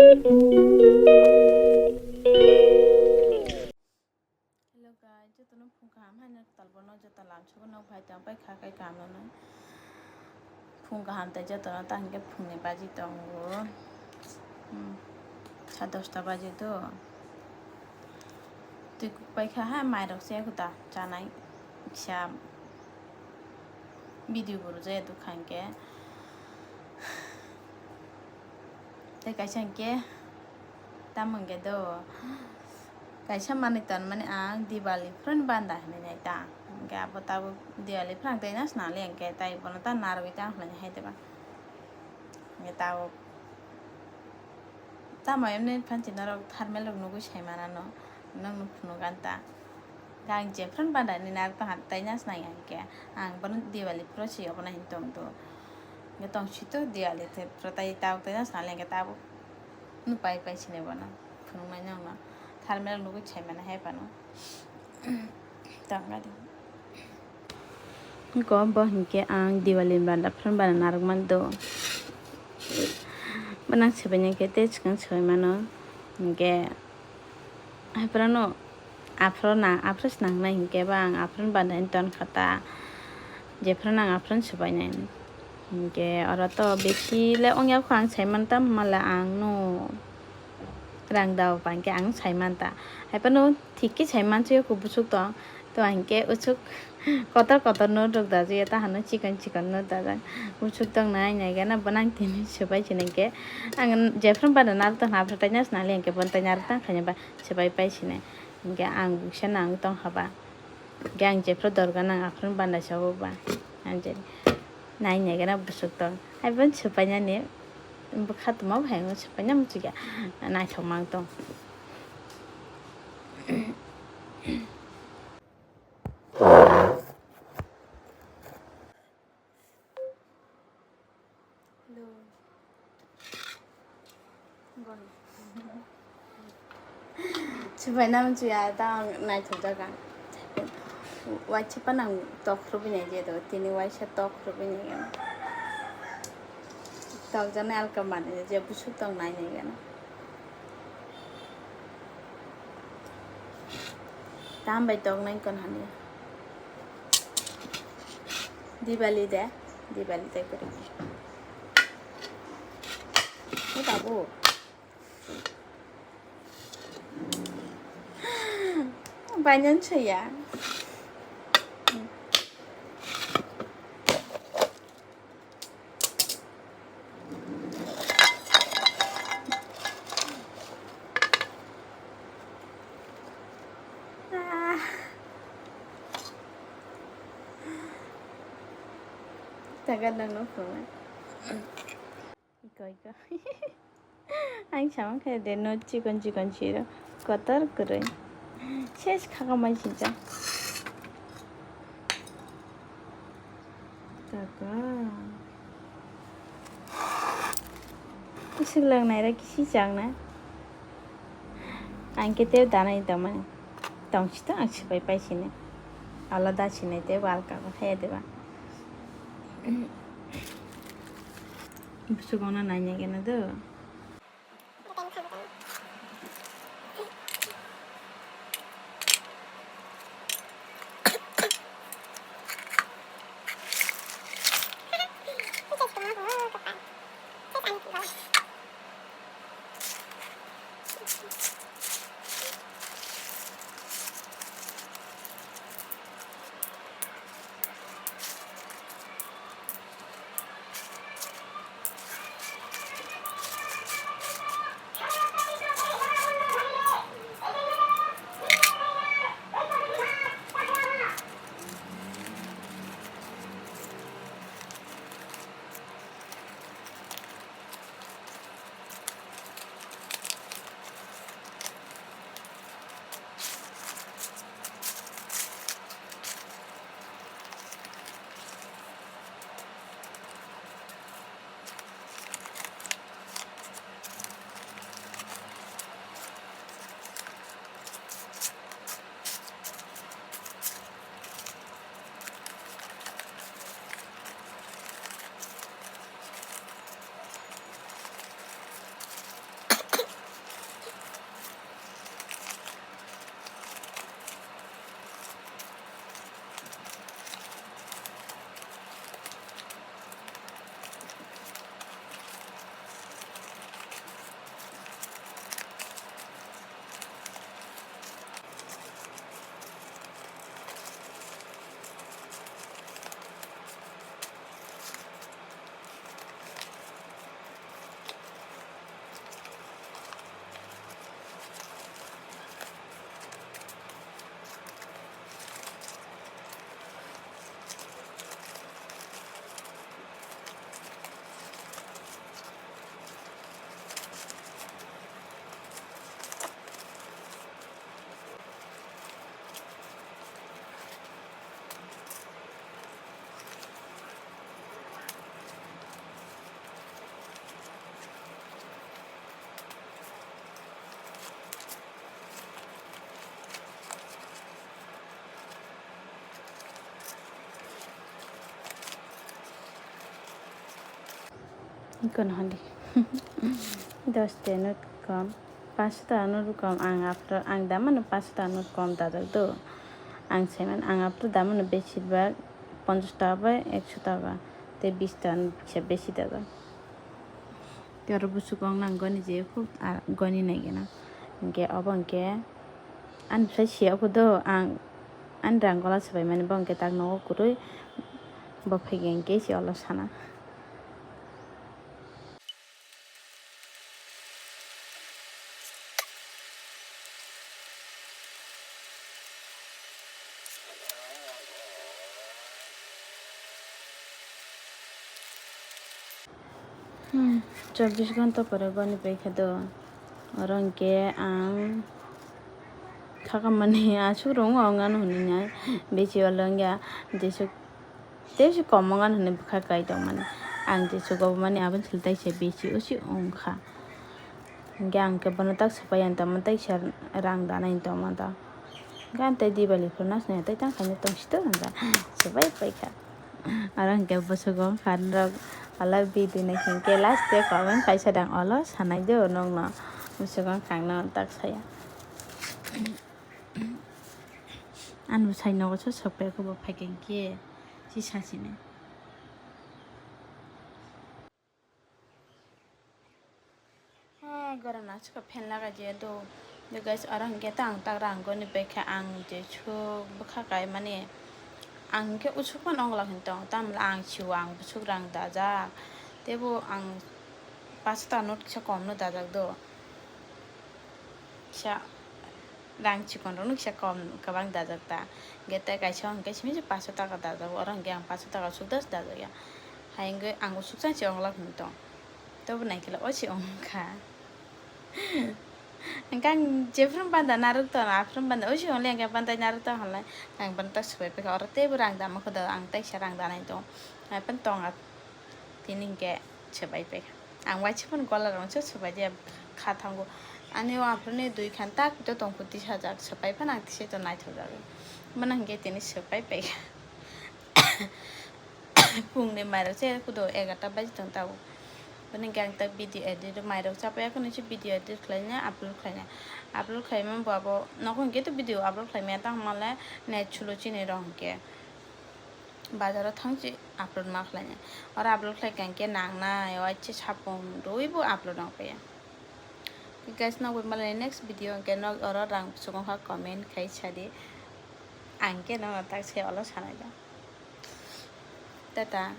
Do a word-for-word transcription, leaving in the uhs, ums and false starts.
Hello guys, jotono phung kaham haino talbono jota lamsogo nok bai tong pai kha kai kaham no. Phung kaham tei jotono ta hwnkhe phungni baji tongo. Hmm. Sa dosta baji do. Twi kuk pai kha ha mairok se khuta chanai kisa. Video bo rwjaya dukha hinkhe. Tei kaisa hinkhe tamo hinkhe do kaisa manwi tonmani ang Diwali phran banda hinwi nai ta. Hinkhe abo tabuk Diwali phran tei nasnali hinkhe tei bono ta narwgwi tang khlainai hai teba. Hinkhe tabuk tamo emni phansi norok tharmel rok nugwi sai manano, nokno phunuk ganta. Ang jephran bandani narwk tongkha tei nasnai hinkhe ang bono Diwali phuru se obono hin tongdo. Hinkhe tongsi to Diwali te phuru tei tabuk tei nasnali hinkhe tabuk no pai pai sinai bono phunuknai nokno tharmel nugwi sai mano hai phano. Tongmani. Ko bo hinkhe ang Diwali banda phran bana narwk man do. Bo nang swbaina hinkhe tei swkang swbai mano. Hinkhe hai phano aphuru na, aphuru se nangnai hinkhe ba ang aphuru banda hin ton kha ta. Jephuru nang aphuru swbainai. Hinkhe oro to bisi le ongya kho ang sai man ta mala ang no rang da o ba hinkhe ang sai man ta. Hai phano thik khe sai man se kho busuk tong. To hinkhe usuk kotor kotor no rwk da je ta hano chikon chikon no da jak. Usuk tong nai nai gana bo nang tini swbai sinai hinkhe ang jephuru banda narwk tong kha aphuru tei nasnali hinkhe bo tei narwk tang khaina ba swbai pai sinai. Hinkhe ang buksa nang tong kha ba. Hinkhe ang jephuru dorga nang aphuru banda sago ba. Ang je nai nai gana busuk tong. Hai phano swbainani bwkha tongma bo hai swbaina muchukya naithok mang tong. Hello. Bon. Swbaina muchukya ta ang naithok jak ang. Waisa phano ang tok rwbini je do tini waisa tok rwbini. Tok jani alka mani je busuk tong nai nai gana. Tam bai tok nai kon hani. Diwali de, Diwali de kori. O babu. Banyan saya. Ah. Taga nang no phone. Iko, iko. Ang samang khe de no chikon chikon siro kotor kwrwi. Ses khaka mai sijak. Kaka. Isik lang naira kisi chang na. Ang khe tei danai tongmani. Tongsi to ang swbai pai sini. Alada sini tei wal kago hai de ba. Busuk ono nai nai gana do. Kono handi. Dos ta note kom, panch ta note kom, ang after, ang damano panch ta note kom dajak do. Ang saiman, ang after damano besir bak ponchas taka bai ekso taka tei bis ta note kisa besi dajak. Tei oro buchuk ong nang goni je khub, ah, goni nai gana. Hingke obo hingke ani bwsai siya kho do, ang ani rang gola swbaimani bo hingke tak nogo kwrwi bo phaikhe hingke se olo sana. Hmm, chobbish ghonta pore goni paikha do. Oro hingke ang khakamani aswk rung o wngano hwnwi nai besi olo wngya jesuk tei se kom wngano hwnwi bwkha kai tongmani. Ang jesuk obomani aboni salo taisa besi usi wngkha. Hingke ang khe bono tak swpaiya tongma, taisa rang danai tongma da. Hingke ang tei Diwali phuru nasnaya tei tang khaina tong sito hwnda. Swbai paikha. Aro hingke bwswk wngkha norok olo video nai hingke last tei comment kaisa dang olo sanai do nokno. Bwswk wngkha ang no tak saya. Ani bwsai nogo se swpaiya khe bo phaikha hingke si sachini. Ah, gorom nang sika fan lagai je do. De guys, oro hingke ta ang tak rang goni bekha ang jesuk bwkha kai mani. Ang hingke usuk phano ongla hin tong, tamla ang siwo ang bwswk rang dajak. Tebo ang paso ta note kisa kom no dajak do. Kisa rang chikon rok no kisa kom kwbang dajak ta. Hingke tei kaisa hingke simi se paso taka dajak, oro hingke ang paso taka suk das dajak ya. Hai hingke ang usuk chang se ongla hin tong. Tobo nai khe o se wngkha. Hingke ang jephuru panda narwk tong, aphuru panda o se only hingke panda narwk tong hwnlai. Ang panda swbai paikha, oro teibo rang dama kho do, ang teisa rang danai tong. Hai phan tong a, tini hingke swbai paikha. Ang waisa phan gola rok se swbai de kha thango. Ani o aphuru ni dui khan tak to tong kho tisa jak swbai phan ang tisa to naithok jak. Mano hingke tini swbai paikha. Pungni mairok se kudo egarta baji tong tabuk. Bini hingke ang tak video edit, mairok chapaiya khe nungsi video edit khlaina, upload khlaina. Upload khlaima bo abo nogo hingke to video upload khlaimaya tang male net chulo chini rok hingke. Bazaro thangchi upload ma khlaina. Oro upload khlaikha hingke nangnai, waisa sapung rwi bo upload nang paiya. Guys, nokbai malai next video hingke nok oro rang sukong kha comment khai sadi. Ang khe nono tak se olo sanai da. Tata.